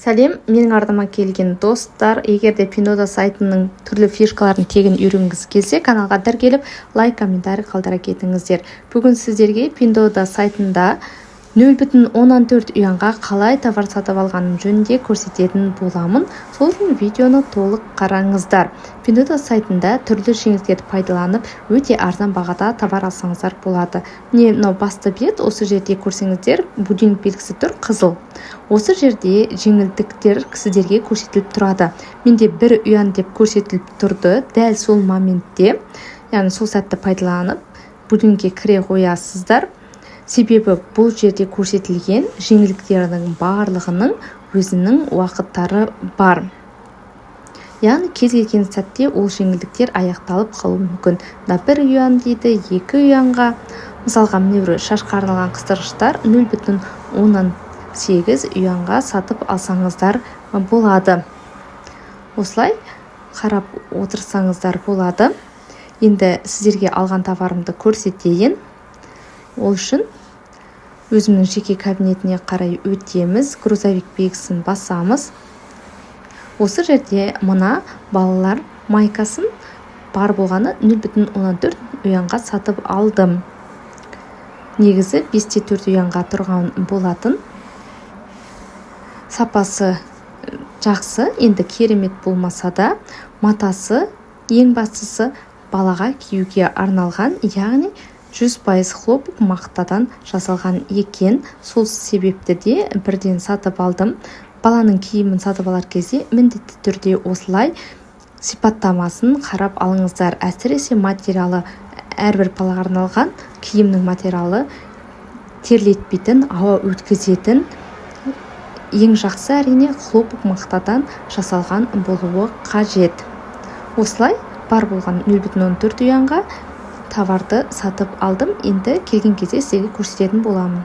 Сәлем, менің артыма келген достар! Егер де Пиндуодуо сайтының түрлі фишкаларын тегін үйренгіңіз келсе, каналға тіркеліп, лайк, комментарий қалдыра кетіңіздер. Бүгін сіздерге Пиндуодуо сайтында 0,4 юанға қалай товар сатып алғаным жөнінде көрсететін боламын. Сол үшін видеоны толық қараңыздар. Пиндуодуо сайтында түрлі жеңілдіктерді пайдаланып, өте арзан бағада товар алсаңыздар болады. Міне, мынау басты бет. Осы жерде көрсеңіздер, будильник белгісі тұр қызыл. Осы жерде жеңілдіктер сіздерге көрсетіліп тұрады. Менде 1 юан деп көрсетіліп тұрды дәл сол моментте, яғни сол сәтті пайдаланып, будильникке кіре қоясыздар. Себебі бұл жерде көрсетілген жеңілдіктердің барлығының өзінің уақыттары бар, яғни кез келген сәтте ол жеңілдіктер аяқталып қалуы мүмкін. Мына 1 юан дейді, 2 юанға. Мысалға, міне, бір шашқа арналған қыстырғыштар 0,8 юанға сатып алсаңыздар болады. Осылай қарап отырсаңыздар болады. Енді сіздерге алған товарымды көрсетейін. Ол үшін өзімнің жеке кабинетіне қарай өтеміз, грузовик белгісін басамыз. Осы жерде мына балалар майкасын бар болғаны 0,4 юанға сатып алдым. Негізі 5,4 юанға тұрған болатын. Сапасы жақсы, енді керемет болмаса да, матасы, ең бастысы, балаға киюге арналған, яғни 100% хлопок, мақтадан жасалған екен. Сол себепті де бірден сатып алдым. Баланың киімін сатып алар кезде міндетті түрде осылай сипаттамасын қарап алыңыздар. Әсіресе материалы. Әрбір балаға арналған киімнің материалы терлетпейтін, ауа өткізетін, ең жақсы, әрине, хлопок, мақтадан жасалған болуы қажет. Осылай бар болған 0,4 юанға товарды сатып алдым. Енді келген кезде сіздерге көрсететін боламын.